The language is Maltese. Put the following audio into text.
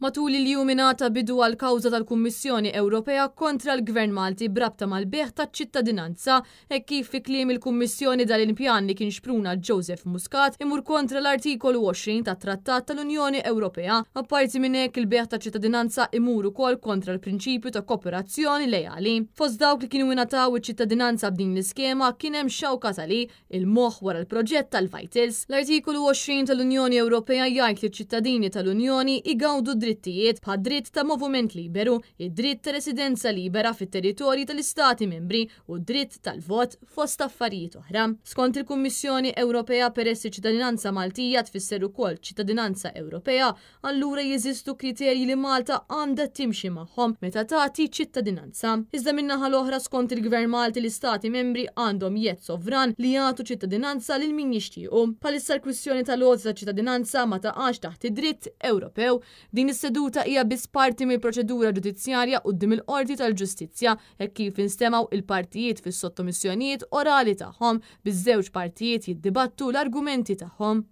Matul il-jum ingħata bidu għall-kawża tal-Kummissjoni Ewropea kontra l-Gvern Malti b'rabta mal-bejgħ taċ-ċittadinanza, hekk kif fi kliem il-Kummissjoni dan il-pjan li kien xpruna Joseph Muscat imur kontra l-Artikolu 20 tat-Trattat tal-Unjoni Ewropea. Apparti minn hekk il-bejgħ taċ-ċittadinanza imur ukoll kontra l-prinċipju ta' koperazzjoni lejali. Fost dawk li kienu ingħataw iċ-ċittadinanza b'din l-iskema kien hemm Shaukat Ali, il-moħħ wara l-proġett tal-Vitals. L-Artikolu 20 tal-Unjoni Ewropea jgħid li ċ-ċittadini tal-Unjoni igawdu drittijiet bħad-dritt ta' moviment liberu, id-dritt ta' residenza libera fit-territorji tal-Istati membri u d-dritt tal-vot, fost affarijiet oħra. Skont il-Kummissjoni Ewropea, peress li ċittadinanza Maltija tfisser ukoll ċittadinanza Ewropea, allura jeżistu kriterji li Malta għandha timxi magħhom meta tagħti ċittadinanza. Iżda min-naħa l-oħra skont il-Gvern Malti l-istati membri għandhom jedd sovran li jagħtu ċittadinanza lil min jixtiequ. Bħalissa l-kwistjoni tal-għoti ta' ċittadinanza ma taqax taħt id-dritt Ewropew. Din is-seduta hija biss parti mill-proċedura ġudizzjarja quddiem il-Qorti tal-Ġustizzja hekk kif instemgħu il-partijiet fis-sottomissjonijiet orali tagħhom, biż-żewġ partijiet jiddibattu l-argumenti tagħhom.